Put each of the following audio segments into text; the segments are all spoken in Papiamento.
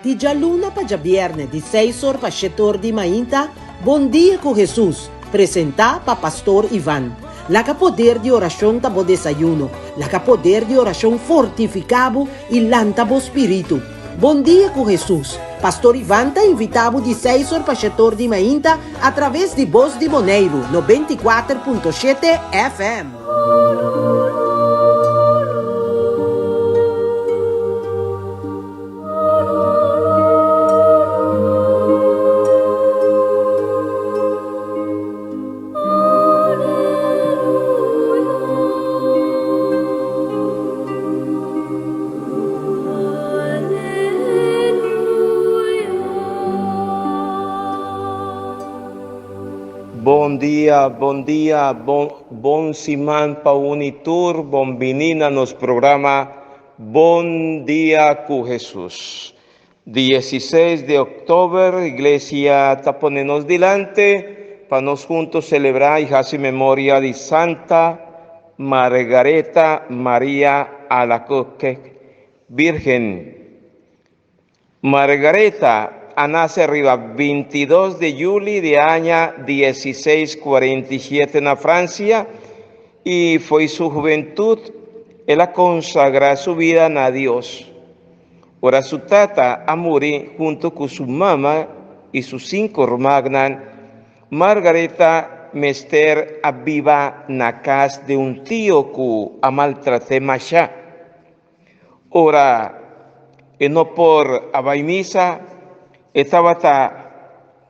Di djaluna pa djabièrnè di seis or pa shete or di mainta, Bon Dia ku Hesus, presentá pa Pastor Ivan. Laga poder di orashon ta bo desayuno. Laga poder di orashon fortifiká bo i lanta bo spiritu. Bon Dia ku Hesus, Pastor Ivan ta invitá bo di seis or pa shete or di mainta atraves di Bos di Boneiru 94.7 FM. Bon dia, bon dia, bon, bon siman pa un i tur, bon bini na nos programa Bon dia ku Hesus. Diesisei di òktober Iglesia ta pone nos dilante pa nos hunto selebrá i hasi memoria di Santa Margareta Maria Alacoque, Virgen. Margareta a nase riba 22 di juli di aña 1647 na Fransia i fo'i su hubentut el a konsagrá su bida na Dios. Ora su tata a muri hunto ku su mama i su sinku rumannan, Margareta mester a biba na kas di un tio ku a maltrat'é masha. Ora e no por a bai misa, e tabata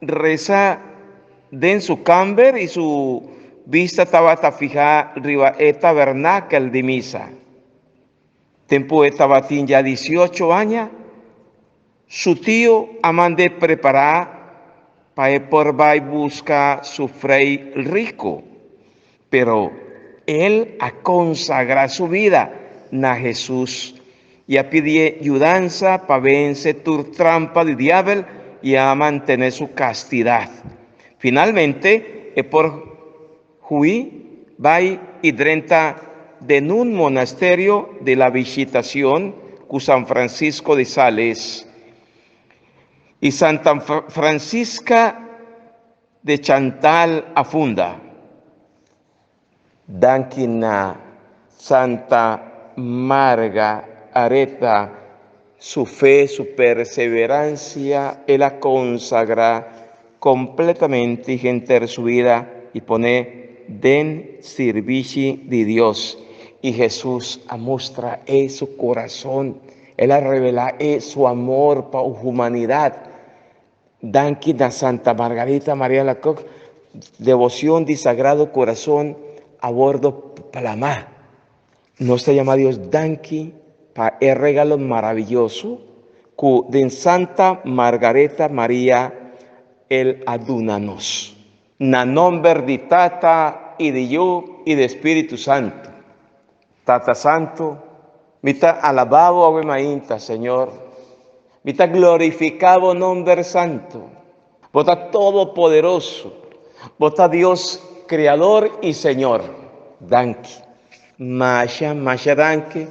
resa den su kamber i su bista tabata fihá riba e tabernakel di misa. Tempu e tabatin ya diesiocho aña, su tio a mand'é prepará pa e por bai buska su frei riku. Pero el a konsagrá su bida na Hesus i a pidié yudansa pa vense tur trampa di Diabel i a mantené su kastidat. Finalmente, e por hui bai i drenta den un monasterio di la Visitacion ku San Francisco di Sales i Santa Francisca de Chantal a funda. Danki na Santa Marga Areta su fe, su perseverancia, el a consagra completamente henter su bida y pone den sirbishi di Dios. Y Jesus a mustra e su corazon, el a revela e su amor pa humanidad. Danki na Santa Margarita Maria Alacoque, devocion di Sagrado Corazon a wordo plamá. Nos ta yama Dios danki pa e regalo maraviyoso cu den Santa Margareta Maria el a duna nos. Na nomber di Tata y di Yu y di Spiritu Santo. Tata Santo, mi ta alabá bo awe mainta, Señor. Mi ta glorifiká bo nomber santo. Bo ta todopoderoso. Bo ta Dios Creador i Señor. Danki. Masha, masha danki.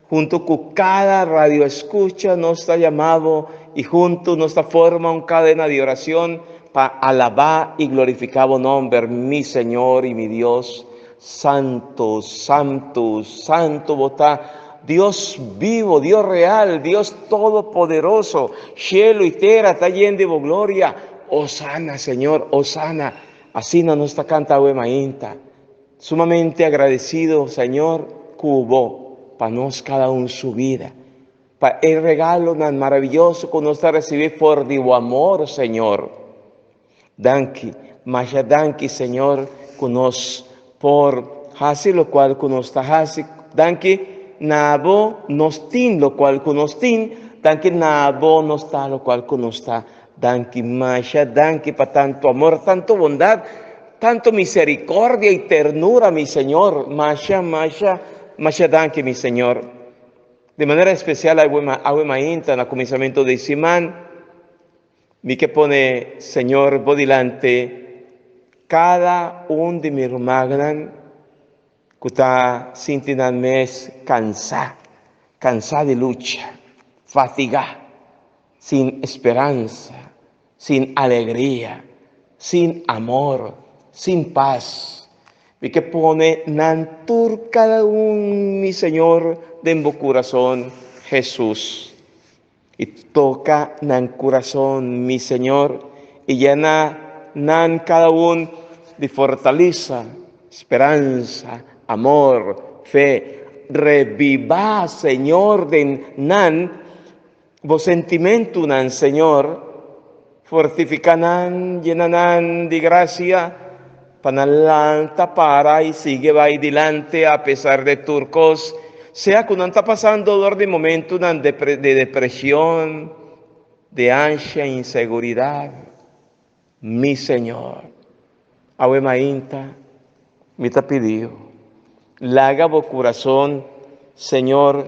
Hunto ku kada radioescucha nos ta yama bo i hunto nos ta forma un kadena di oracion pa alabá i glorifiká bo nomber, mi Señor i mi Dios. Santo, santo, santo bo ta, Dios bibo, Dios real, Dios todopoderoso. Cielo i tera ta yen di bo gloria. Hosana, Señor, hosana. Asina nos ta canta awe mainta. Sumamente agradecido, Señor, cu bo pa nos cada un su vida. Pa e regalonan maravilloso cu nos ta recibi for di bo amor, Señor. Danki, masha danki Señor cu nos por haci locual cu nos ta haci. Danki na bo nos tin locual cu nos tin. Danki na bo nos ta locual cu nos ta. Danki, masha danki pa tanto amor, tanto bondad, tanto misericordia y ternura, mi Señor. Masha, masha, masha danki, mi Señor. Di manera especial awe mainta na cuminsamento di siman. Mi ke pone Señor bo dilanti kada un di mi rumannan ku ta sinti nan mes kansá, kansá di lucha, fatigá. Sin esperanza, sin alegria, sin amor, sin paz. Mi ke pone nan tur kada un, mi Señor, den bo kurason, Hesus. I toka nan kurason, mi Señor, i yena nan kada un di fortalesa, speransa, amor, fe. Rebibá, Señor, den nan bo sentimentunan, Señor. Fortifiká nan, yena nan di grasia, pa nan lanta para i sigui bai dilanti apesar de tur kos, sea ku nan ta pasando dor di momentunan de depresion, de ansha, inseguridat. Mi Señor, awe mainta mi ta pidiu, laga bo kurason, Señor,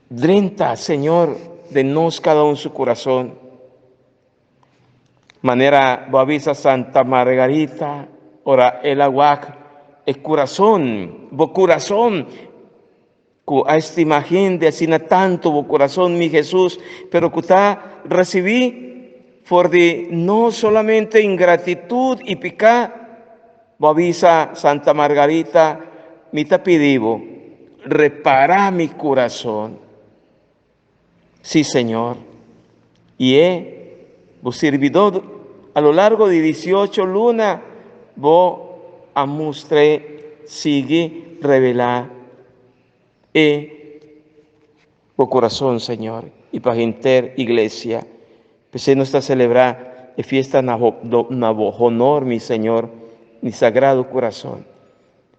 drenta, Señor, den nos kada un su kurason. Manera bo a bisa Santa Margarita ora el a wak e kurason, bo kurason, Ku a estima hende asina tantu bo kurason, mi Hesus, pero ku ta risibí for di nos solamente ingratitut i piká. Bo a bisa Santa Margarita, Mi ta pidi bo, repará mi kurason. Sí, Señor. I e, bo sirbidó, a lo largo di diesiocho luna, bo a mustr'é sigui revelá e bo kurason, Señor, i pa henter iglesia. P'esei nos ta selebrá e fiesta na bo honor, mi Señor, mi Sagrado Kurason.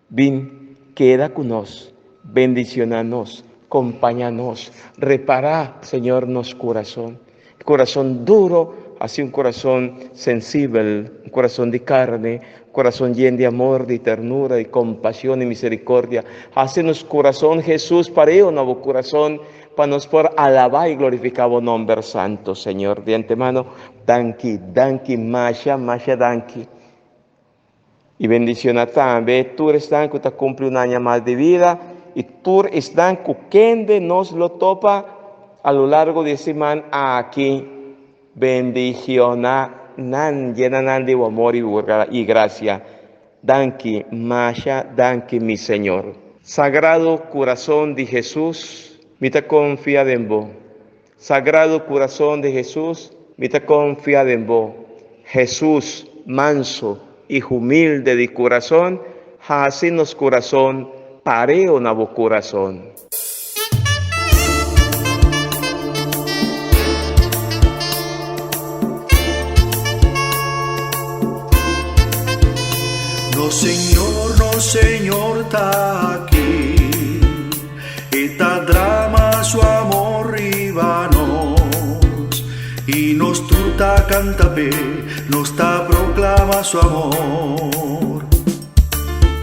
Bin keda ku nos, bendiciona nos, compaña nos, repara, Señor, nos curason. E curason duro, haci un curason sensibel, un curason di carne, un curason yen di amor, di ternura, di compasion y misericordia. Haci nos curason, Jesus, pareo na bo curason, pa nos por alaba y glorifica bo nomber santo, Señor. Di antemano, danki, danki, masha, masha danki. I bendiciona tambe tur esnan cu ta cumpli un aña mas di bida i tur esnan cu kende nos lo topa a lo largo di e siman aki. Bendiciona nan, yena nan di bo amor i gracia. Danki, masha danki mi Señor. Sagrado Curason di Jesus, mi ta confia den bo. Sagrado Curason di Jesus, mi ta confia den bo. Jesus, manso y humilde di curason, haci nos curason pareo na bo curason. Nos Señor, nos Señor ta aki. E ta drama su amor riba nos, i nos tur ta canta p'e, nos ta proclama su amor.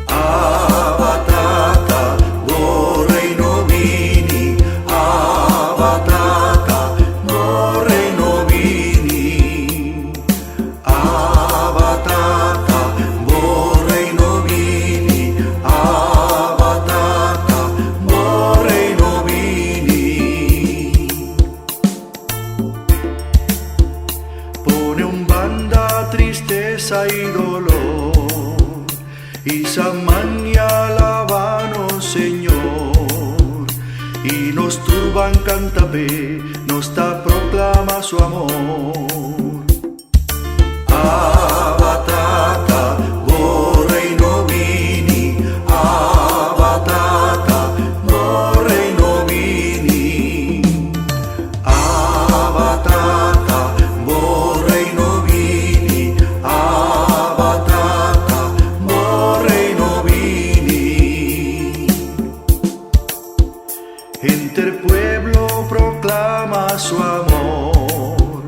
Abba Tata, bo reino bini, Abba Tata, bo reino bini. Abba Tata, bo reino bini, Abba Tata, bo reino bini. Pone un banda tristesa i dolor, i sa man i alaba nos Señor. I nos tur ban canta p'e, nos ta proclama su amor. Abba Tata, bo reino bini, Abba Tata, bo reino bini. Abba Tata, bo reino bini, Abba Tata, bo reino bini. Henter pueblo proclama su amor,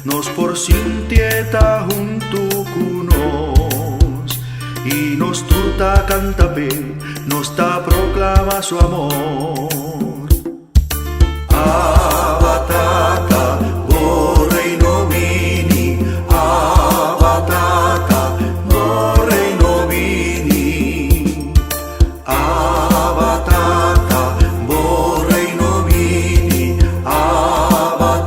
nos por sintié ta huntu cu nos, y nos tur ta canta p'e, nos ta proclama su amor. Abba Tata, bo reino bini, Abba Tata, bo reino bini. Abba Tata, bo reino bini, Abba.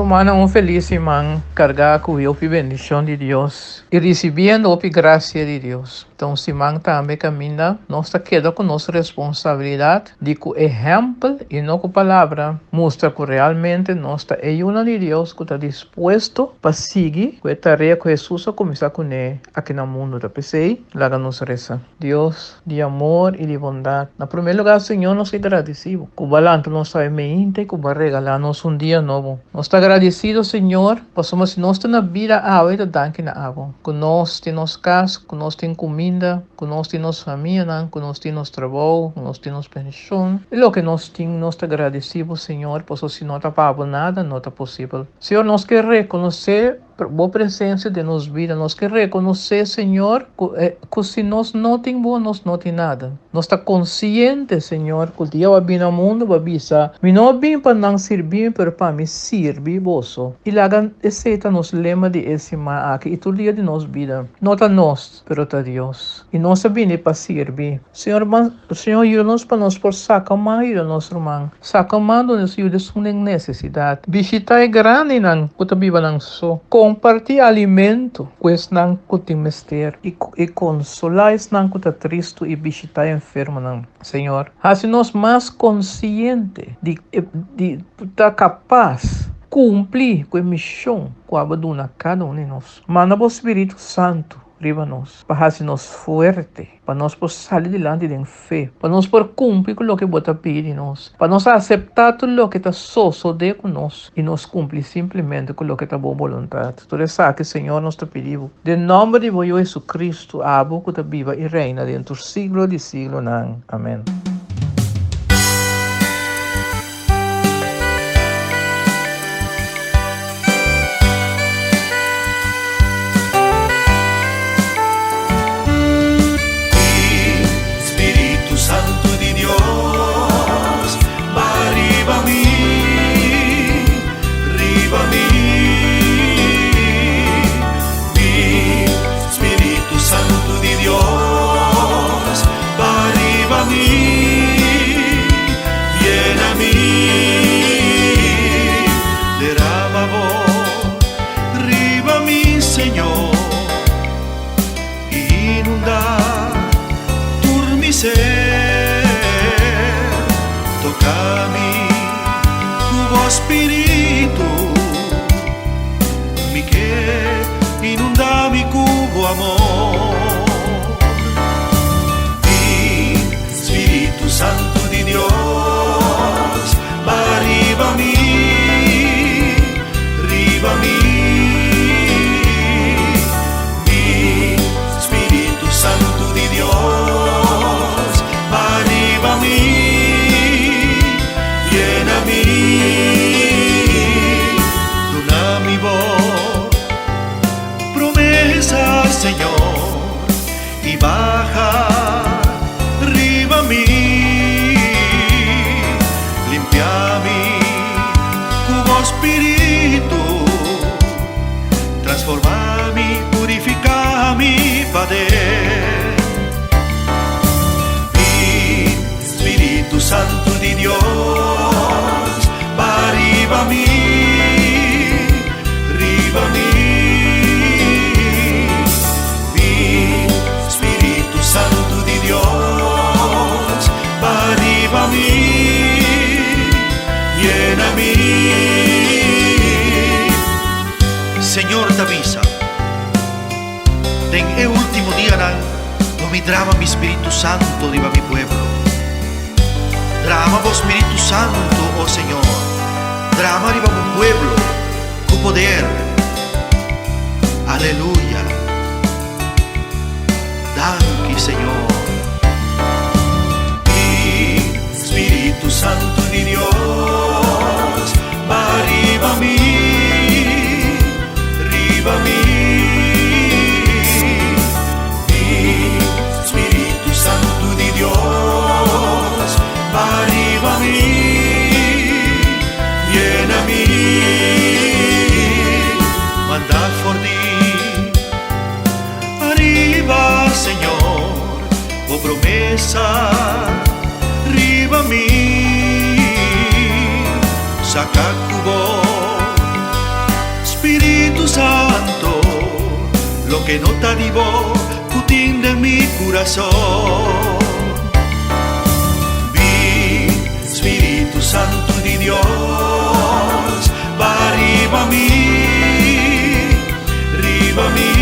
Rumannan un felis siman kargá ku hopi bendishon di Dios i risibiendo hopi grasia di Dios. Ta un siman tambe kaminda nos ta keda ku nos responsabilidat di ku ehèmpel i no ku palabra mustra ku realmente nos ta e yunan di Dios ku ta dispuesto pa sigui ku e tarea ku Hesus a kuminsá kuné aki na mundu. Ta p'esei laga nos resa. Dios di amor i di bondat, na promé lugá, Señor, nos ke gradisí bo ku bo a lanta nos awe meinta i ku bo a regalá nos un dia nobo. Nos ta gradisido, Señor, pasobra si nos ta na bida awe ta danki na abo, ku nos tin nos kas, ku nos tin kuminda, ku nos tin nos famianan, ku nos tin nos trabou, ku nos tin nos penshon. I loke nos tin, nos ta gradisí bo, Señor, pasobra si no ta pa abo nada no ta posibel. Señor, nos ke rekonosé Bo presencia den nos bida. Nos ke reconoce, Señor, cu cu si nos no tin Bo, nos no tin nada. Nos ta consciente, Señor, cu dia Bo a bini na mundo, Bo a bisa, Mi no a bini pa nan sirbi mi, pero pa mi sirbi boso. Y laga esey ta nos lema di e siman aki y tur dia di nos bida. No ta nos, pero ta Dios. Y nos a bini pa sirbi. Señor, Señor yuda nos pa nos por saca un man yuda nos ruman. Saca un man duna nos yuda esun den necesidad. Bishita e grandinan cu ta biba nan so. Comparti alimento cu esnan cu tin mester y consola esnan cu ta tristo y bishita e enfermonan. Señor, haci nos mas consciente di di ta capas cumpli cu e mision cu abo duna cada un di nos. Manda bo Spiritu Santo riba nos pa haci nos fuerte. Pa nos por sali dilanti den fe, pa nos por kumpli ku loke bo ta pidi di nos, pa nos aseptá tur loke ta sosodé ku nos i nos kumpli simplemente ku loke ta bo boluntat. Tur esaki, Señor, nos ta pidi bo, den nòmber di bo Yu Jesucristo, abo ku ta biba i reina den tur siglo di siglonan. Amèn. Spiritu Santu di Dios, baha riba mi, riba mi. Mi Spiritu Santu di Dios, baha riba mi, yena mi. Derama bo riba mi, Señor, i inundá tur mi ser. Toka mi ku bo spiritu, mi ke inundá mi ku bo amor. Spiritu Santu di Dios, baha riba mi, riba mi. Mi Spiritu Santu di Dios, baha riba mi, yena mi. Duna mi bo promesa, Señor. I baha riba mi, limpia mi ku bo spiritu, transforma mi, purifica mi paden. Mi Spiritu Santu di Dios, baha riba mi, riba mi. Mi Spiritu Santu di Dios, baha riba mi, yena mi. Señor ta bisa, Den e último dianan lo mi drama mi Spiritu Santo riba mi pueblo. Drama bo Spiritu Santo, o Señor, drama riba bo pueblo ku poder. Aleluya! Danki, Señor. Mi Spiritu Santo di Dios, baha riba mi, riba mi. Mi Spiritu Santo di Dios, baha riba mi, yena mi. Manda for di ariba, Señor, bo promesa riba mi. Saca cu bo Santo, loke no ta di bo, ku tin den mi kurason. Bin, Spiritu Santu di Dios, baha riba mi, riba mi.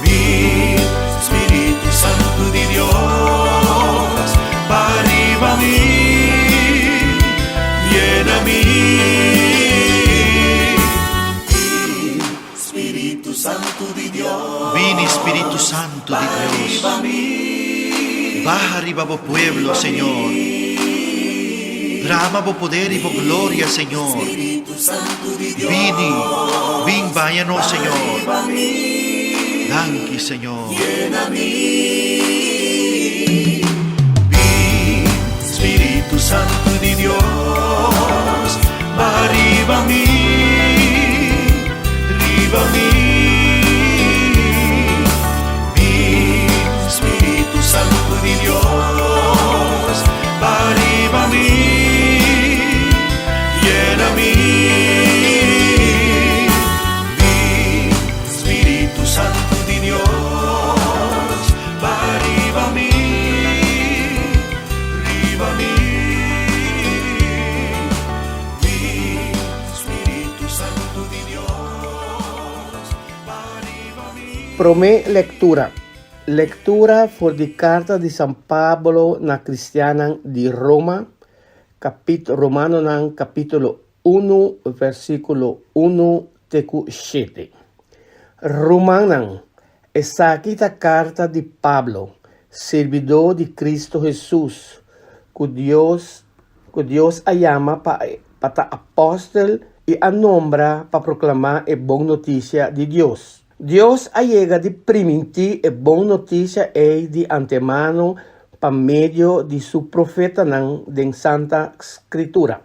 Bin, Spiritu Santu di Dios, baha riba mi, yena mi. Bin, Spiritu Santu di Dios. Bini Spiritu Santu di Dios. Baha riba bo pueblo, Señor. Drama bo poder i bo gloria, Señor. Bini, bin baña nos, Señor. Danki, Señor. Bin, Spiritu Santu di Dios, baha riba mi, riba mi. Bin, Spiritu Santu di Dios, baha riba mi, yena mi. Bin, Spiritu Santu di Dios, baha riba mi, riba mi. Bin, Spiritu Santu di Dios, baha riba mi. Promé lektura. Lektura for di karta di San Pablo na kristiannan di Roma, kapit Romanonan kapítulo unu versíkulo unu te ku shete. Rumannan, esaki ta karta di Pablo, sirbidó di Kristu Hesus, ku Dios ku Dios a yama pa pa ta apòstel i a nombra pa proklamá e bon notisia di Dios. Dios a yega di primintí e bon notisia ei di antemano pa medio di su profetanan den Santa Skritura.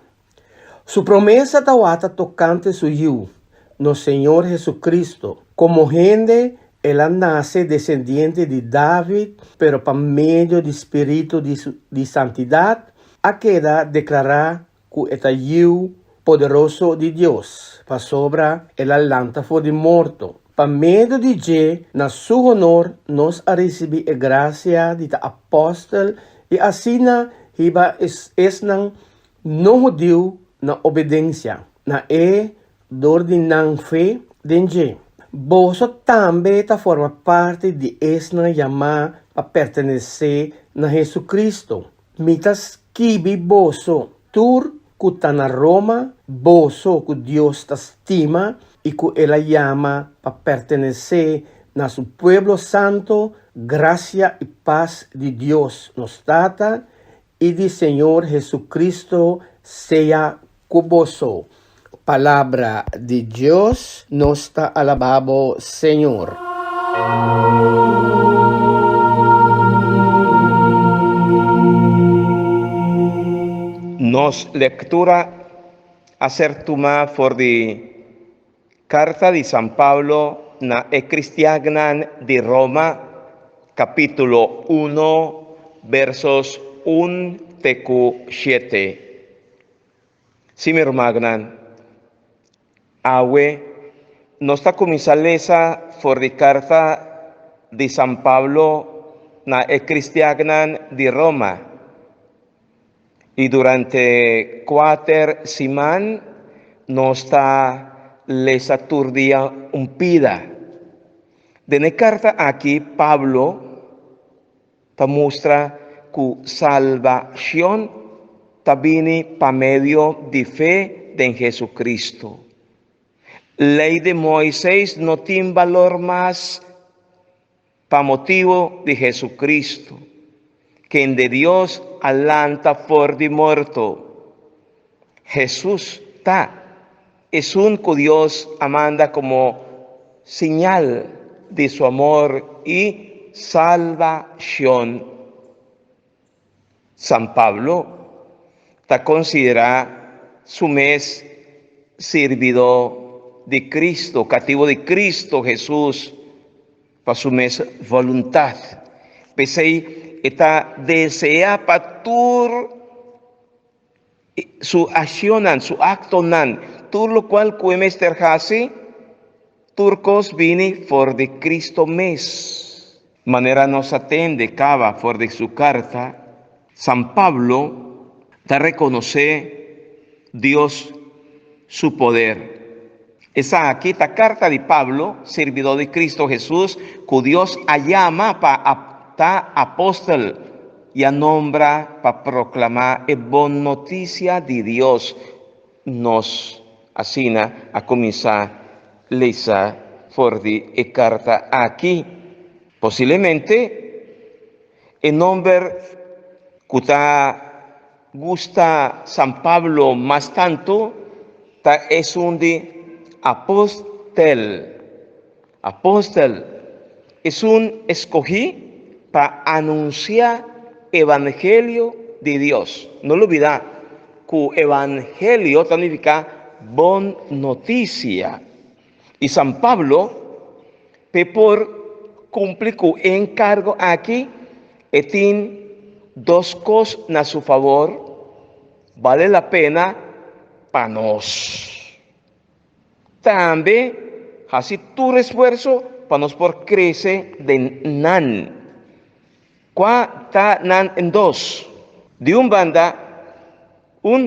Su promesa tawata tokante su Yiu, nos Señor Jesucristo. Komo hende, el a nase desendiente di David, pero pa medio di spiritu di di santidat a keda deklará ku e ta Yiu poderoso di Dios, pasobra el a lanta for di morto. Pa medio di dje, na su honor, nos a risibí e grasia di ta apòstel i asina hiba esnan No hudiu na obedensia na e dor di nan fe den dje. Boso tambe ta forma parti di esnan yamá pa pertenesé na Hesucristo. Mi ta skibi boso tur ku ta na Roma, boso ku Dios ta stima i ku el a yama pa pertenesé na su pueblo santo, grasia i pas di Dios nos Tata I di Señor Jesucristo sea cu boso. Palabra di Dios, nos ta alaba bo, Señor. Nos lectura a ser tuma for di Carta di San Pablo na e cristiannan di Roma, capítulo uno, versos un te cu shete. Sí, mi rumannan, awe nos ta cuminsa lesa for di Carta di San Pablo na e cristiannan di Roma. I durante kuater siman nos ta lesa tur dia un pida. Den e karta aki Pablo ta mustra ku salbashon ta bini pa medio di fe den Jesucristo. Lei di Moises no tin balor mas Pa motibu di Jesucristo, kende Dios a lanta for di morto. Jesus ta esun ku Dios a manda komo siñal di su amor i salbashon. San Pablo ta konsiderá su mes sirbidó di Cristo, katibu di Cristo Jesus pa su mes boluntat. P'esei e ta deseá pa tur su akshonnan, su aktonan, tur lokual ku e mester hasi, tur kos bini for di Kristo mes. Manera nos a tende kaba for di su karta, San Pablo ta rekonosé Dios su poder. Esaki ta karta di Pablo, sirbidó di Kristo Hesus, ku Dios a yama pa ta apòstel i a nombra pa proklamá e bon notisia di Dios. Nos asina a kuminsá lesa for di e karta aki. Posiblemente e nòmber ku ta gusta San Pablo mas tantu ta esun di apòstel. Apòstel, esun eskogí pa anunsiá evangelio di Dios. No lubidá ku evangelio ta nifiká bon notisia. I San Pablo, p'e por kumpli ku e enkargo aki, e tin dos kos na su fabor, bale la pena pa nos tambe hasi tur esfuerso pa nos por krese den nan. Kua ta nan en dos? Di un banda, un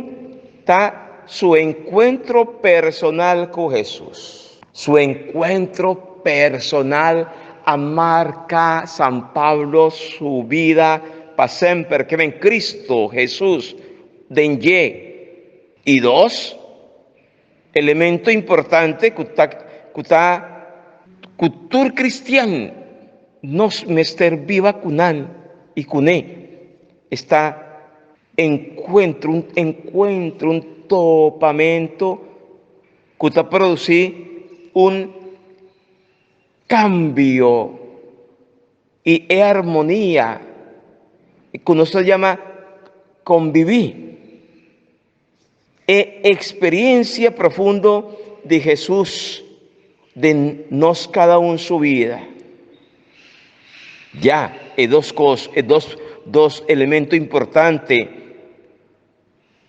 ta su enkuentro personal ku Hesus. Su enkuentro personal a marka San Pablo su bida pa semper, ke men Kristu Hesus den dje. I dos elemento importante ku ta ku ta ku tur kristian nos mester biba ku nan i kuné esta enkuentro, un enkuentro, un topamentu ku ta produsí un kambio i e armonia ku nos ta yama konbibí. E experiencia profundo di Jesús den nos cada un su vida. Ya, e dos cos, e dos, dos elemento importante.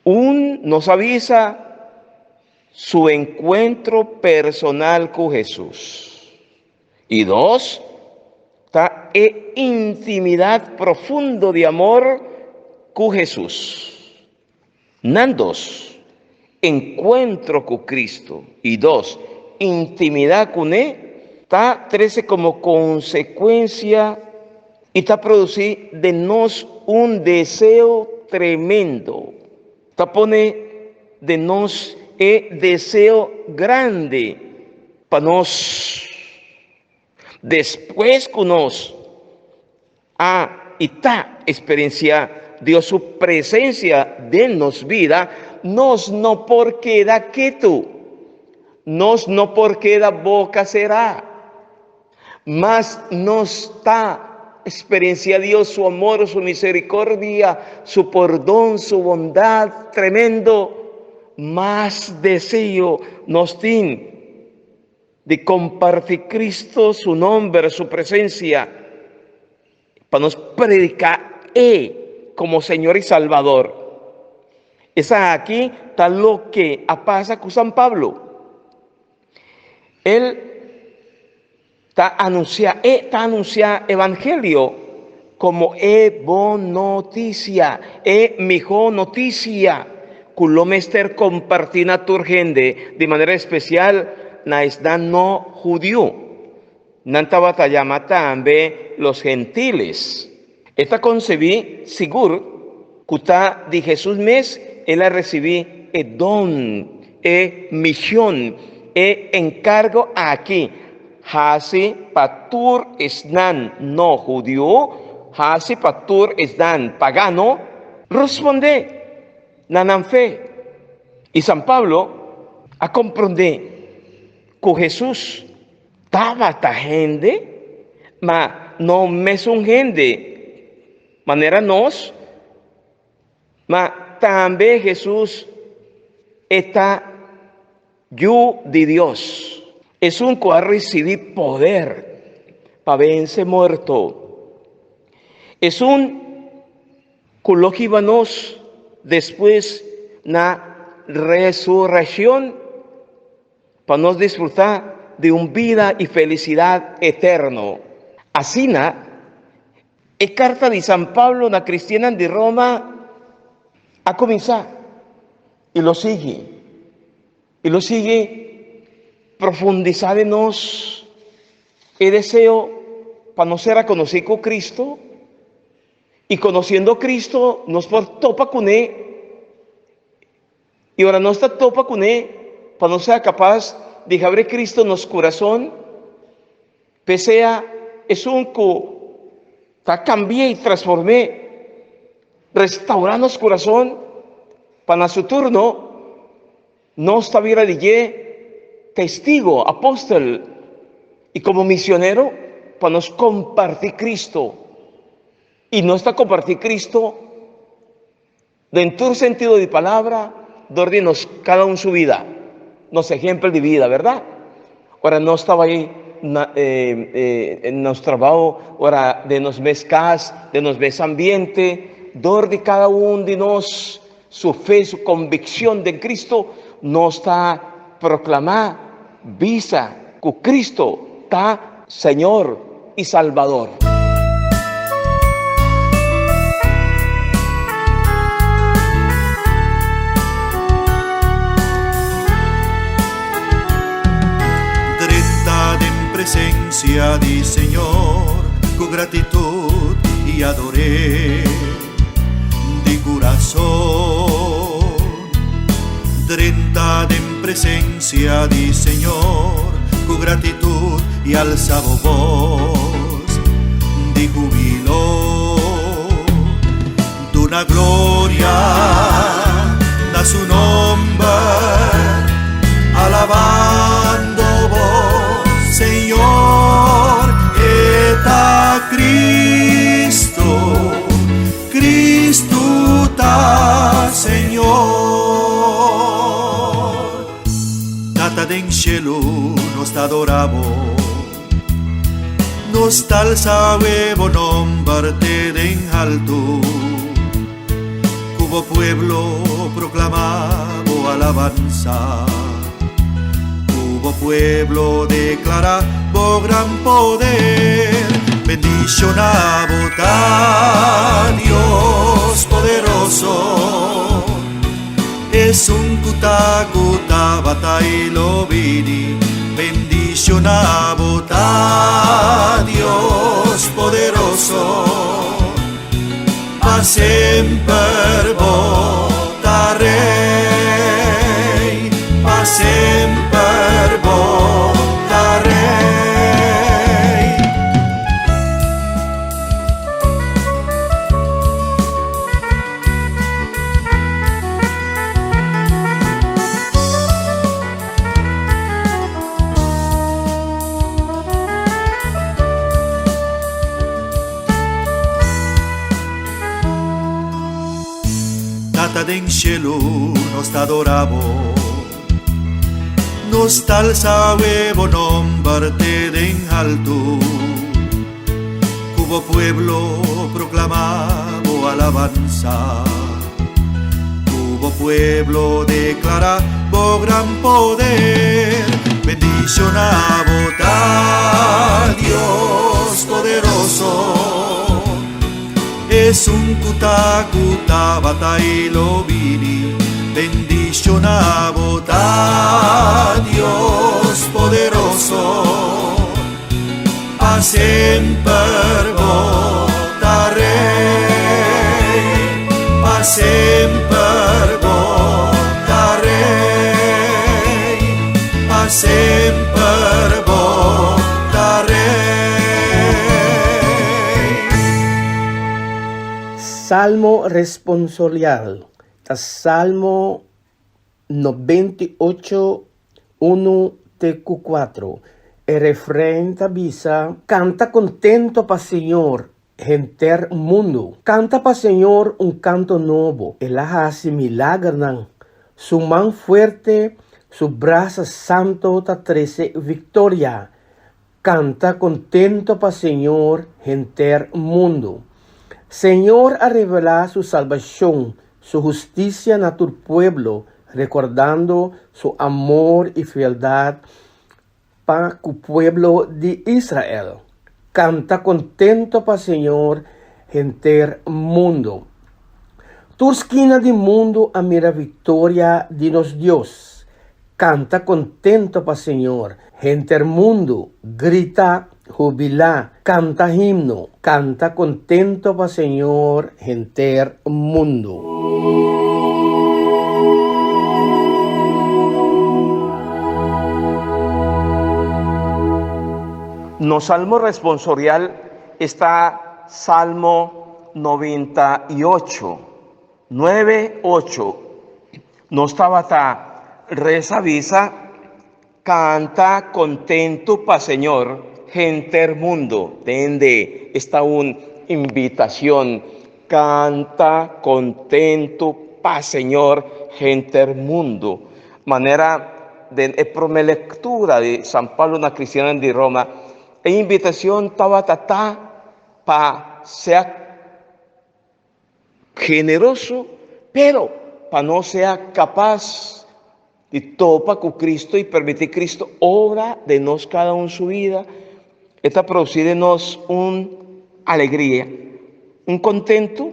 Un nos avisa su encuentro personal cu Jesús. Y dos, ta e intimidad profundo di amor cu Jesús. Nan dos, enkuentro ku Kristu, i dos, intimidat kuné, ta trese komo konsekuensia i ta produsí den nos un deseo tremendo. Ta pone den nos e deseo grandi pa nos, despues ku nos A i ta eksperensiá Dios su presensia den nos bida, nos no por keda ketu. Nos no por keda boka será. Mas nos ta eksperensiá Dios su amor, su miserikordia, su pordon, su bondat tremendo, mas deseo nos tin di kompartí Cristo su nomber, su presensia, pa nos prediká E komo Señor i Salbador. Esaki ta loke a pasa ku San Pablo. El ta anunsiá, e ta anunsiá evangelio komo e bon notisia, e mihó notisia ku lo mester kompartí na tur hende, di manera espesial na esnan no hudiu. Nan tabata yama tambe los gentiles. E ta konsebí sigur ku ta di Hesus mes el a risibí e don, e mishon, e enkargo aki, hasi pa tur esnan no hudiu, hasi pa tur esnan pagano respondé na nan fe. I San Pablo a komprondé ku Hesus tabata hende, ma no mesun hende manera nos, ma tambe Hesus e ta Yu di Dios, esun ku a risibí poder pa vense morto, esun ku lo hiba nos despues na resureccion. Pa nos disfrutá di un bida i felisidat eterno. Asina, e karta di San Pablo na kristiannan di Roma a kuminsá i lo sigui. I lo sigui profundisá den nos e deseo pa nos ser rekonosí ku Kristu. I konosiendo Kristu nos por topa kuné. I ora nos ta topa kuné, pa nos sea kapas di habri Kristu nos kurason, p'e sea esun ku ta kambi'é i transform'é, restaurá nos kurason, pa na su turno nos ta bira di dje testigo, apòstel i komo misionero pa nos kompartí Kristu. I nos ta kompartí Kristu Den tur sentido di palabra, dor di nos cada un su vida, nos ehempel di vida, verdad? Ora nos ta bai na nos trabao, ora den nos mes cas, den nos mes ambiente, dor di cada un di nos su fe, su conviccion den Cristo, nos ta proclama, bisa cu Cristo ta Señor i Salbador. Drenta den presencia di Señor cu gratitud y ador'é di curason. Drenta den presencia di Señor cu gratitud y alza bo voz di jubilo. Duna gloria na su nomber, alabando bo Señor, e ta Cristo. Cristo ta Señor. Tata den cielo nos ta adora bo. Nos ta alza bo nomber te den alto. Cu bo pueblo proclama bo alabanza. Cu bo pueblo declara bo gran poder. Bendiciona bo ta Dios poderoso. Esun cu ta cu tabata y lo bini. Bendiciona bo ta Dios poderoso. Pa semper bo ta rey, pa semper bo ta rey. Tata den cielo nos ta adora bo Nos ta alza bo nomber te den alto Cu bo pueblo proclama bo alabanza Cu bo pueblo declara bo gran poder Bendiciona bo ta Dios poderoso Esun cu ta cu tabata y lo bini Bendiciona bo ta Dios poderoso Pa semper bo ta rey Pa semper bo ta rey Pa semper bo ta rey. Salmo responsorial ta Salmo 98, unu te ku kuatro. E refrein ta bisa, Kanta kontento pa Señor, henter mundu. Kanta pa Señor un kanto nobo. El a hasi milagernan. Su man fuerte, su brasa santo ta trese viktoria. Kanta kontento pa Señor, henter mundu. Señor a revelá su salbashon, su hustisia na tur pueblo. rekordando su amor i fieldat pa ku pueblo di Israel. Kanta kontento pa Señor, henter mundu. Tur skina di mundu a mira viktoria di nos Dios. Kanta kontento pa Señor, henter mundu, grita, hubilá, kanta himno, kanta kontento pa Señor, henter mundu. Nos salmo responsorial esta Salmo 98, 9, 8. Nos tabata resa bisa, Kanta kontentu pa Señor, henter mundu. Tende, esta un invitashon. Kanta kontentu pa Señor, henter mundu. Manera den e promé lektura di San Pablo na kristiannan di Roma, e invitashon tabata ta pa sea generoso, pero pa nos sea kapas di topa ku Cristo i permití Cristo obra den nos kada un su vida, e ta produsí den nos un alegria, un kontentu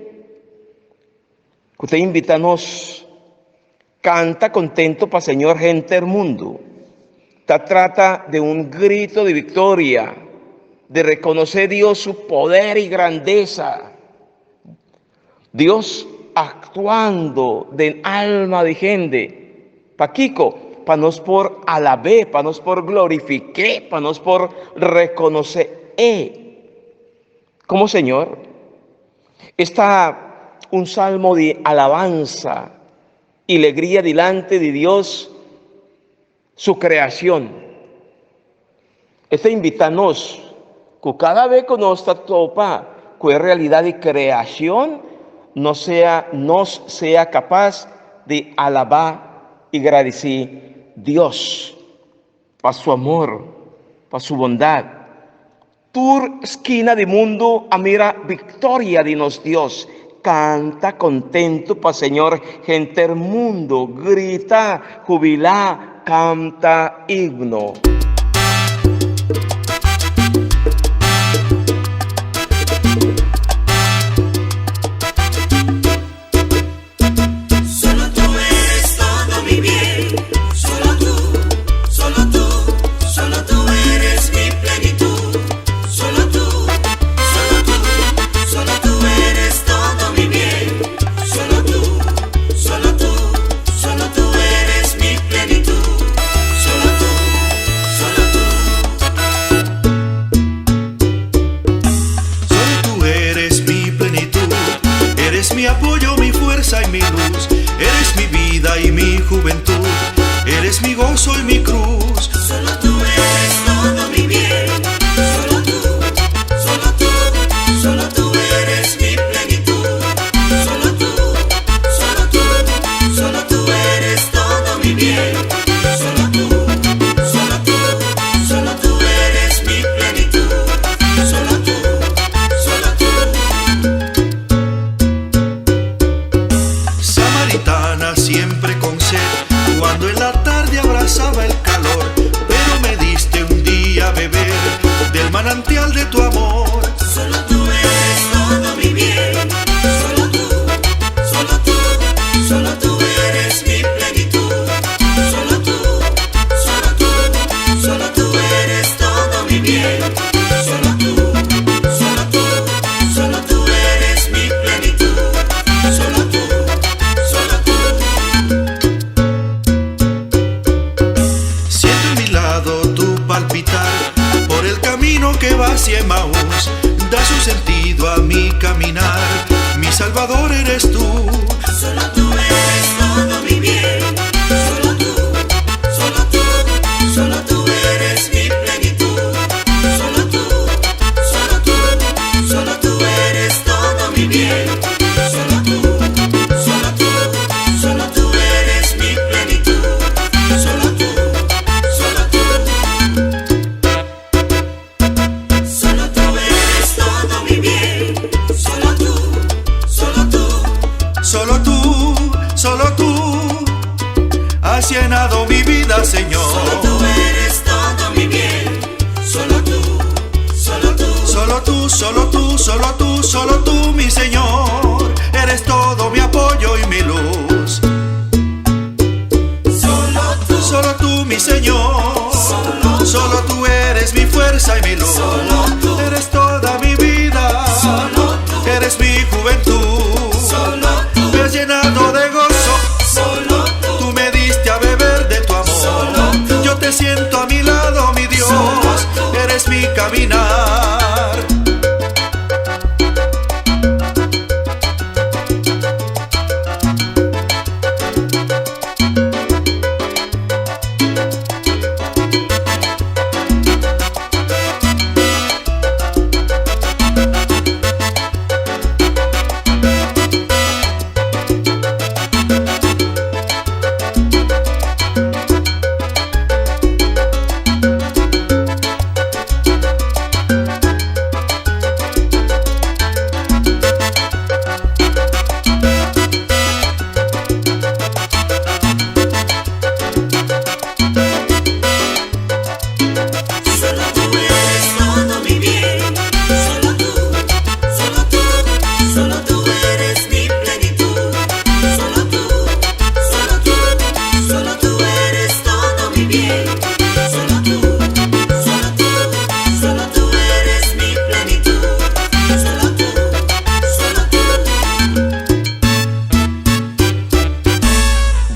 ku ta invitá nos kanta kontentu pa Señor henter mundu. Ta trata di un grito di viktoria, di rekonosé Dios su poder i grandesa. Dios aktuando den alma di hende. Pakiko? Pa nos por alab'é, pa nos por glorifik'é, pa nos por rekonosé E komo Señor. Esta un salmo di alabansa i legria dilanti di Dios su kreashon. E ta invitá nos ku kada bes ku nos ta topa ku e realidat di kreashon, nos sea nos sea kapas di alabá i gradisí Dios pa su amor, pa su bondat. Tur skina di mundu a mira viktoria di nos Dios. Kanta kontentu pa Señor, henter mundu, grita, hubilá, kanta himno. Solo tú, solo tú. Solo tú, solo tú, solo tú, solo tú, mi Señor, eres todo mi apoyo y mi luz. Solo tú, solo tú, mi Señor, solo, solo tú eres mi fuerza y mi luz. Solo tú, eres toda mi vida, solo tú, eres mi juventud. Solo tú, me has llenado de gozo. Solo tú, tú me diste a beber de tu amor. Solo tú, yo te siento a mi lado, mi Dios, solo tú, eres mi caminar. Solo tú eres todo mi bien, solo tú, solo tú, solo tú eres mi plenitud. Solo tú, solo tú, solo tú eres todo mi bien. Solo tú, solo tú, solo tú eres mi plenitud. Solo tú, solo tú.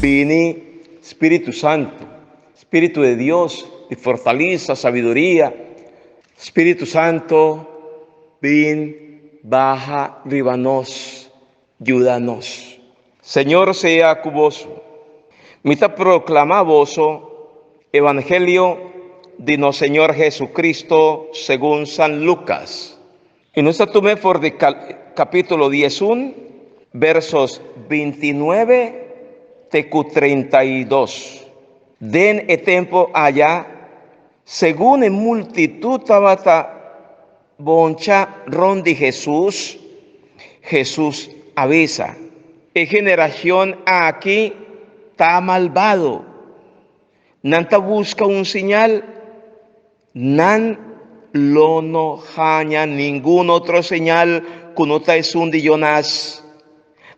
Bini Spiritu Santu, Spiritu di Dios, di fortalesa, sabiduria. Spiritu Santu, bin baha riba nos, yuda nos. Señor sea ku boso. Mi ta proklamá boso Evangelio di nos Señor Jesucristo segun San Lucas. I nos ta tum'é for di kapítulo 11, versos 29 te ku 32. Den e tempu aya, segun e multitut tabata boncha rònt di Hesus, Hesus a bisa, E generashon aki ta malbado. Nan ta buska un señal, nan lo no haña ningun otro señal ku no ta esun di Jonás.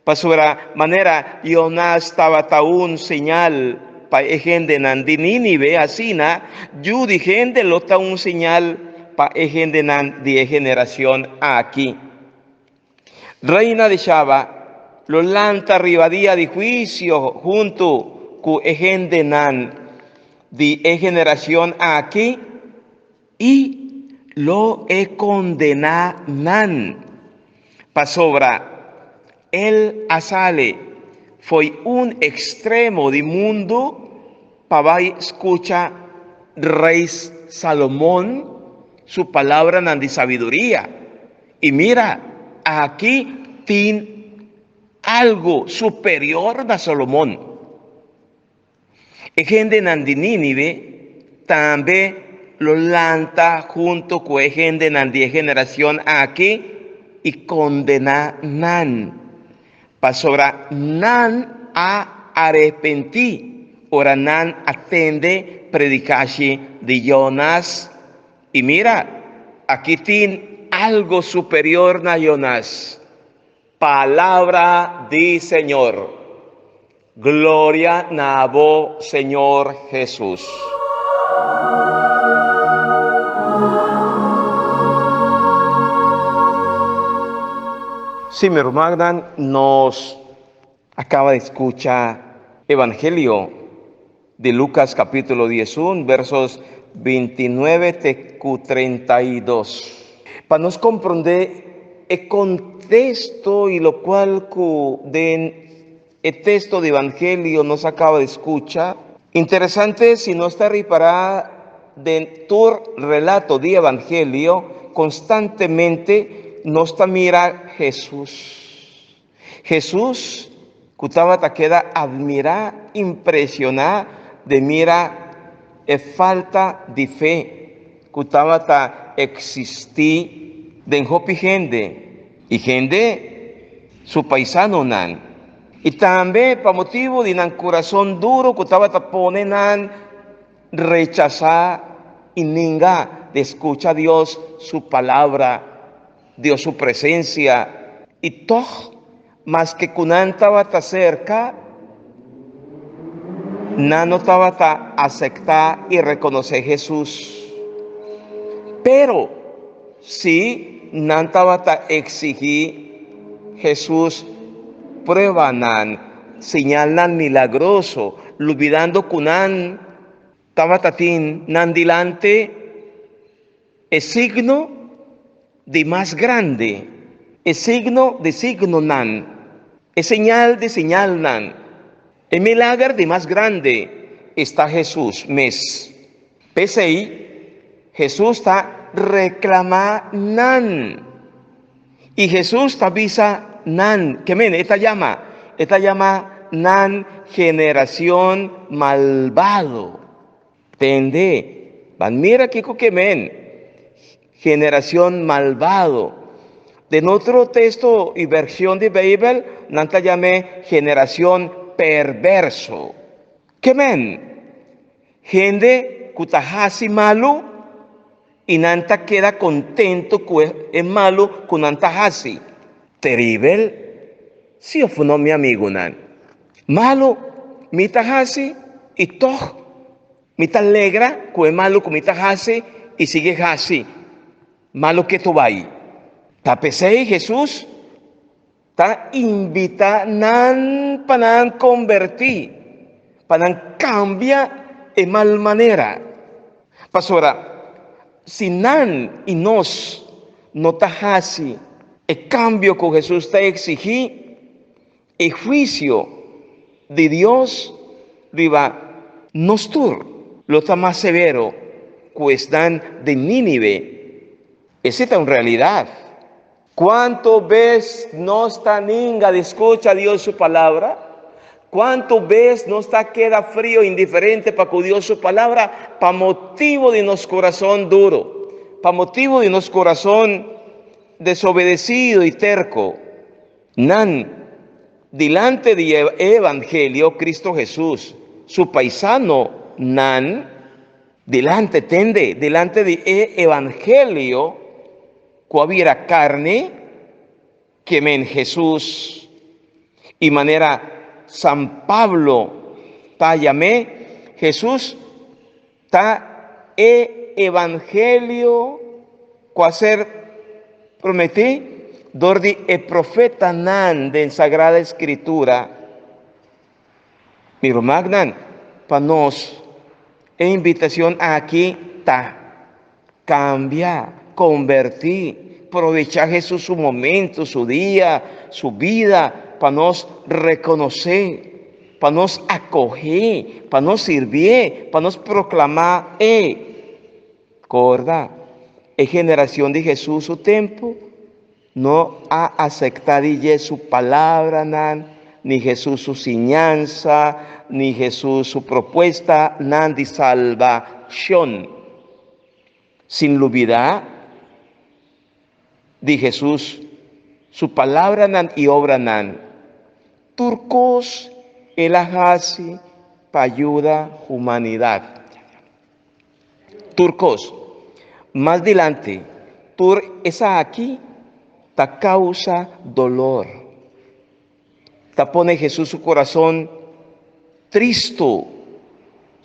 Pasobra manera Jonás tabata un señal pa e hendenan di Nínive, asina Yu di hende lo ta un señal pa e hendenan di e generacion aki. Reina di Shaba lo lanta riba dia di huicio huntu cu e hendenan di e generacion aki i lo e kondená nan, pasobra el a sali fo'i un ekstremo di mundu pa bai skucha Rei Salomon su palabranan di sabiduria. I mira, aki tin algu superior na Salomon. E hendenan di Nínive tambe lo lanta huntu ku e hendenan di e generashon aki i kondená nan, pasobra nan a arepentí ora nan a tende predikashi di Jonas. I mira, aki tin algu superior na Jonas. Palabra di Señor. Gloria na bo, Señor Jesús. Sí, mi rumannan, nos acaba di scucha Evangelio di Lucas capítulo 11, versos 29 te cu 32. Pa nos comprende e contexto y locual cu den e texto di Evangelio nos acaba di scucha, interesante si nos ta ripara den tur relato di Evangelio, constantemente nos ta mira Jesús. Hesus ku tabata keda admirá, impresioná di mira e falta di fe ku tabata eksistí den hopi hende i hende su paisanonan, i tambe pa motibu di nan kurason duru ku tabata pone nan rechasá i ninga. di skucha Dios su palabra, Dios su presensia, i tòg maske ku nan tabata serka, nan no tabata asektá i rekonosé Hesus. Pero si nan tabata eksigí Hesus pruebanan, señalnan milagroso, lubidando ku nan tabata tin nan dilanti e signo di mas grandi, e signo di signonan, e señal di señalnan, e milager di mas grandi, esta Hesus mes. P'esei, Hesus ta reklamá nan. I Hesus ta bisa nan, ke men e ta yama? E ta yama nan generacion malbado. Tende, ban mira kiko ke men generacion malbado. Den otro texto i version di Beibel nan ta yam'é generacion perverso. Ke men? Hende ku ta hasi malu i nan ta keda kontentu ku e malu ku nan ta hasi. Teribel? Si òf no, mi amigunan? Malu mi ta hasi i tòg mi ta alegra ku e malu ku mi ta hasi i sigui hasi malu ketu bai. Ta p'esei Hesus ta invitá nan pa nan kombertí, pa nan kambia e mal manera. Pasobra si nan i nos no ta hasi e kambio ku Hesus ta eksigí, e huisio di Dios riba nos tur lo ta mas severo ku esnan di Nínive. Esei ta un realidat. Cuanto bes nos ta ninga di scucha Dios su palabra? Cuanto bes nos ta keda frio, indiferente pa cu Dios su palabra pa motibo di nos corazon duro, pa motibo di nos corazon desobedecido y terco? Nan, dilante di e evangelio, Cristo Jesús, su paisano, nan, dilante, tende, dilante di e evangelio, ku a bira karni, ke men Hesus, i manera San Pablo ta yam'é, Hesus ta e evangelio ku a ser prometí dor di e profetanan den Sagrada Escritura. Mi rumannan, pa nos e invitacion aki ta, cambia, converti, probecha Jesus su momento, su dia, su bida, pa nos reconoce, pa nos acoge, pa nos sirbié, pa nos proclama E. Corda, e generacion di Jesus su tempo No a acepta di dje su palabranan, ni Jesús su siñansa, ni Jesús su propuestanan di salbacion. Sin lubida di Jesús su palabranan y obranan, tur cos el a haci pa yuda humanidad. Tur kos. Mas dilanti, tur esaki ta kausa dolor. Ta pone Hesus su kurason tristu.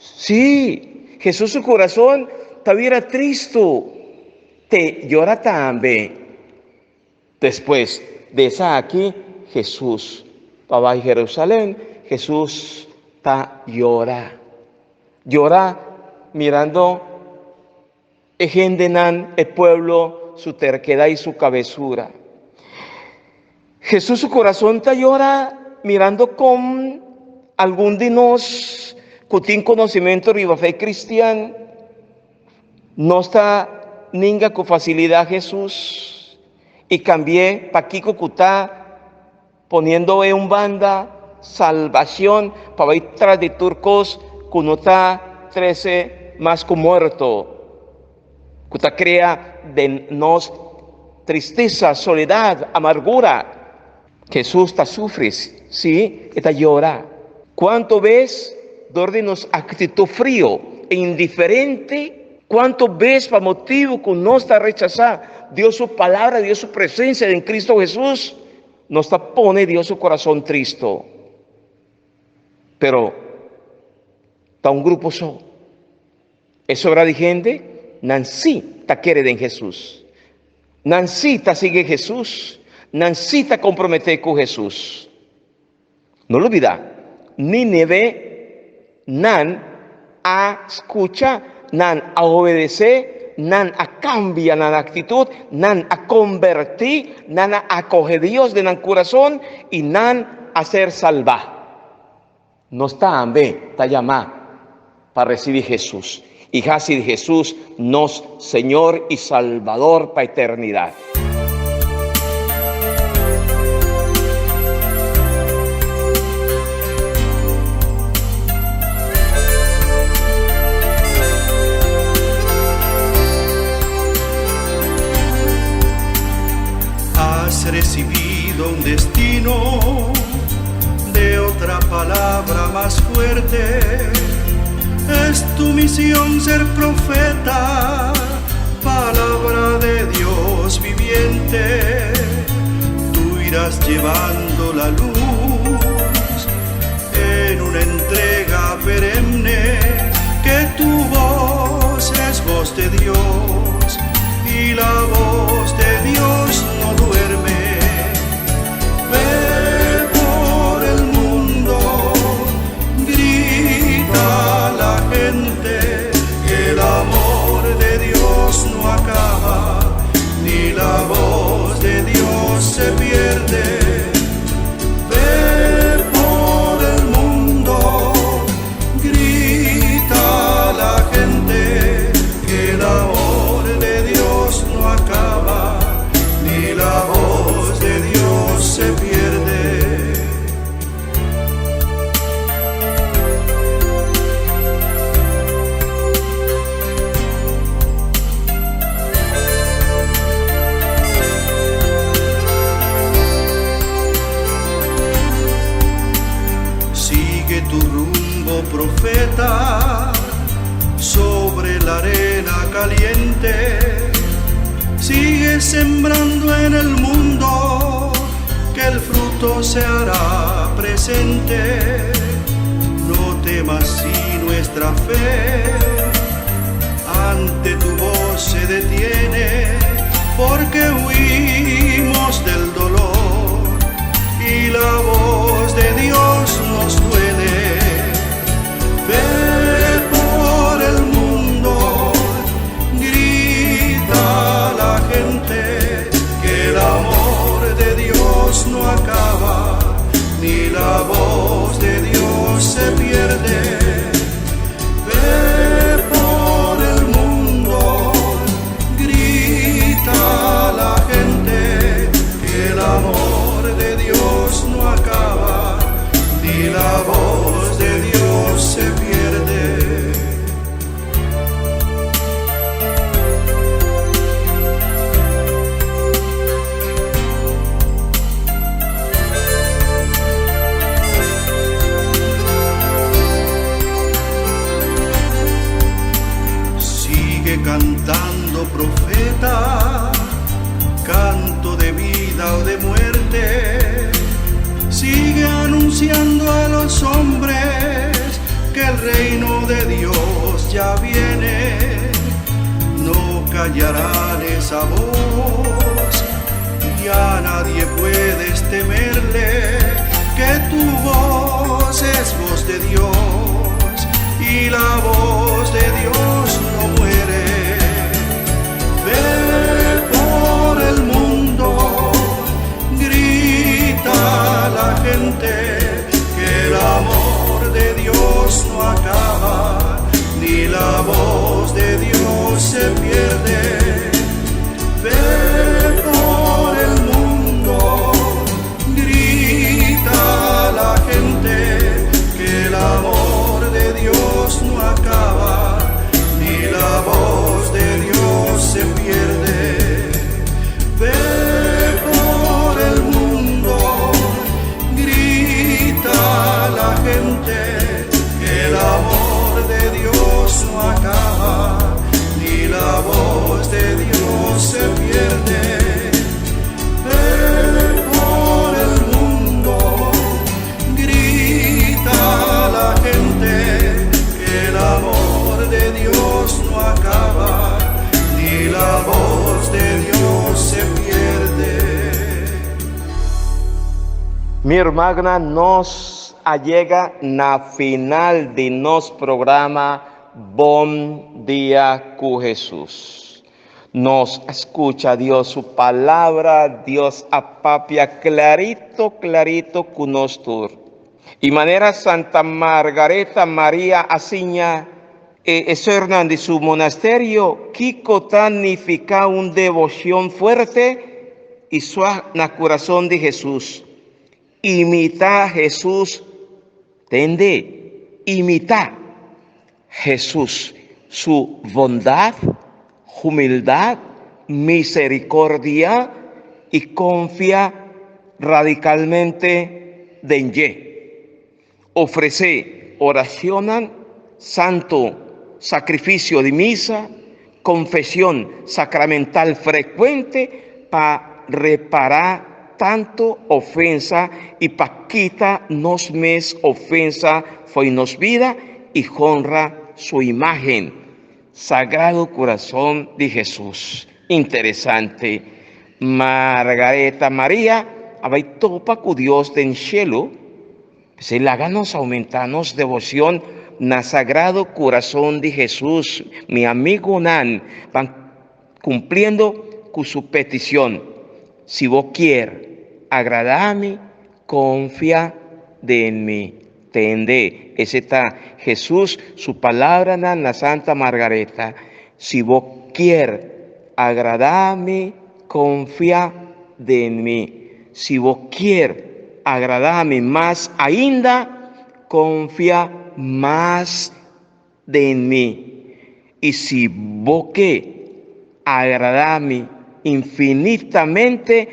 Sí, Hesus su kurason ta bira tristu. Te yora tambe. Despues di esaki, Hesus pa bai Jerusalén. Hesus ta yora. Yora mirando e hendenan, e pueblo, su terkedad i su kabesura. Hesus su kurason ta yora mirando kon algun di nos ku tin konosimentu riba fe kristian Nos ta ninga ku fasilidat Hesus i kambi'é pa kiko ku ta poniendo e un banda salbashon pa bai tras di tur kos ku no ta trese mas ku morto, ku ta krea den nos tristesa, soledat, amargura. Hesus ta sufri, sí, e ta yora. Kuantu bes dor di nos aktitut frio e indiferente? Kuantu bes pa motibu ku nos ta rechasá Dios su palabra, Dios su presensia den Kristu Hesus, nos ta pone Dios su kurason tristu. Pero ta un grupo so. E sobra di hende, nan sí ta kere den Hesus. Nan sí ta sigui Hesus. Nan sí ta komprometé ku Hesus. No lubidá, Nínive, nan a skucha, nan a obedesé, nan a kambia nan aktitut, nan a kombertí, nan a akohe Dios den nan kurason i nan a ser salbá. Nos tambe ta yamá pa risibí Hesus i hasi di Hesus nos Señor i Salbador pa eternidat. Has recibido un destino de otra palabra más fuerte. Es tu misión ser profeta, palabra de Dios viviente. Tú irás llevando la luz en una entrega perenne, que tu voz es voz de Dios y la voz de Dios no duerme. Ve por el mundo, grita a la gente que el amor de Dios no acaba, ni la voz de Dios se pierde. Ve por el mundo, grita a la gente que el amor de Dios no acaba, ni la voz de Dios se pierde. Sigue tu rumbo, profeta, sobre la arena caliente. Sigue sembrando en el mundo, que el fruto se hará presente. No temas si nuestra fe ante tu voz se detiene, porque huimos del dolor y la voz de Dios nos duele. Ve por el mundo, grita a la gente que el amor de Dios no acaba, ni la voz de Dios se pierde. Ve por el mundo, grita a la gente que el amor de Dios no acaba, ni la voz de Dios se pierde. Sigue cantando, profeta, canto de vida o de muerte. Sigue anunciando a los hombres que el reino de Dios ya viene. No callarán esa voz, ya nadie puedes temerle, que tu voz es voz de Dios y la voz de Dios no muere. Ve por el mundo, grita a la gente que el amor de Dios no acaba, ni la voz de Dios se pierde. Ve por el mundo, grita a la gente que el amor de Dios no acaba, Mi hermana, nos a yega na final di nos programa Bon Dia ku Jesus. Nos a skucha Dios su palabra, Dios a papia klarito klarito ku nos tur. I manera Santa Margareta Maria a siña e sörnan di su monasterio kiko ta nifiká un deboshon fuerte i suak na kurason di Hesus. Imitá Hesus, tende, imitá Hesus su bondat, humildat, miserikordia i konfia radikalmente den dje. Ofresé orashonnan santu, sakrifisio di misa, konfeshon sakramental frekuente pa repará tantu ofensa i pa kita nos mes ofensa fo'i nos bida i honra su imágen. Sagrado Kurason di Hesus. Interesante. Margareta Maria a bai topa ku Dios den shelu. P'esei laga nos oumentá nos deboshon na Sagrado Kurason di Hesus. Mi amigunan, ban kumpliendo ku su petishon, Si bo kier agradá mi, konfia den mi. Tende, ese ta Hesus su palabranan na Santa Margareta, Si bo kier agradá mi, konfia den mi. Si bo kier agradá mi mas ainda, konfia mas den mi. I si bo ke agradá mi infinitamente,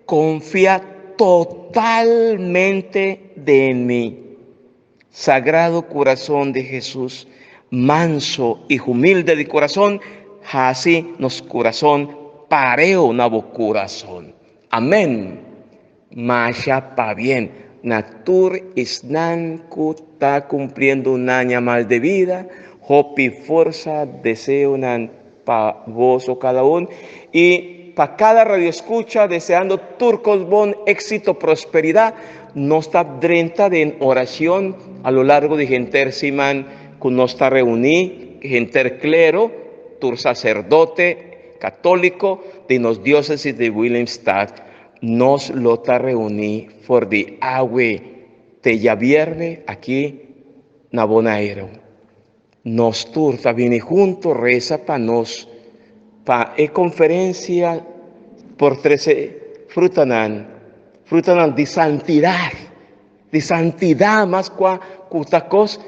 konfia totalmente den mi. Sagrado Kurason di Hesus, manso i humilde di kurason, hasi nos kurason pareu na bo kurason. Amén. Masha pabien na tur esnan ku ta kumpliendo un aña mas de bida, hopi forsa, deseonan pa boso kada un i pa kada radioeskucha deseando tur kos bon, éksito, prosperidat. Nos ta drenta den orashon a lo largo di henter siman ku nos ta reuní, henter klero, tur saserdote katóliko di nos diósesis di Willemstad. Nos lo ta reuní for di awe te djabièrnè aki na Boneiru. Nos tur ta bini huntu resa pa nos pa e konferensia por trese frutanan, frutanan di santidat, di santidat mas kua ku ta kos.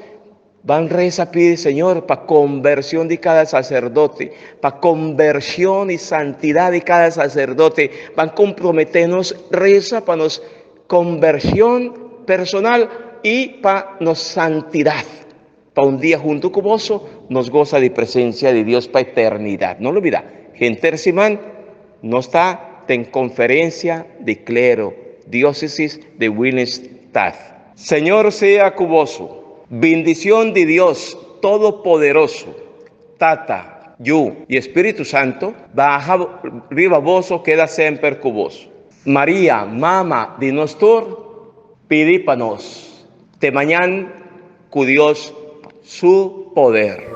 Ban resa pidi Señor pa conversión di cada sacerdote, pa conversión y santidad di cada sacerdote. Ban comprometenos resa pa nos conversión personal y pa nos santidad. Pa un dia junto cu boso nos goza di presencia di Dios pa eternidad. No lubida, henter siman nos ta den conferencia di clero, Diócesis de Willemstad. Señor sea cu boso. Bendicion di Dios Todopoderoso, Tata, Yu y Espíritu Santo, baha riba boso keda semper cu boso. Maria, Mama di nos tur, pidi pa nos. Te mañan cu Dios su poder.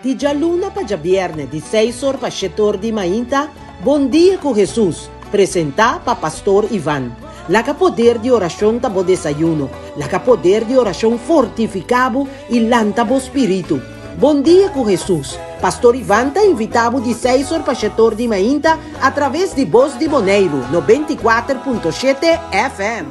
Di djaluna pa djabièrnè di seis or pa shete or di mainta, Bon Dia ku Hesus, presentá pa Pastor Ivan. Laga poder di orashon ta bo desayuno, laga poder di orashon fortifiká bo i lanta bo spiritu. Bon dia ku Hesus! Pastor Ivan ta invitá bo di seis or pa shetor di mainta a traves di Bos di Boneiru 94.7 FM.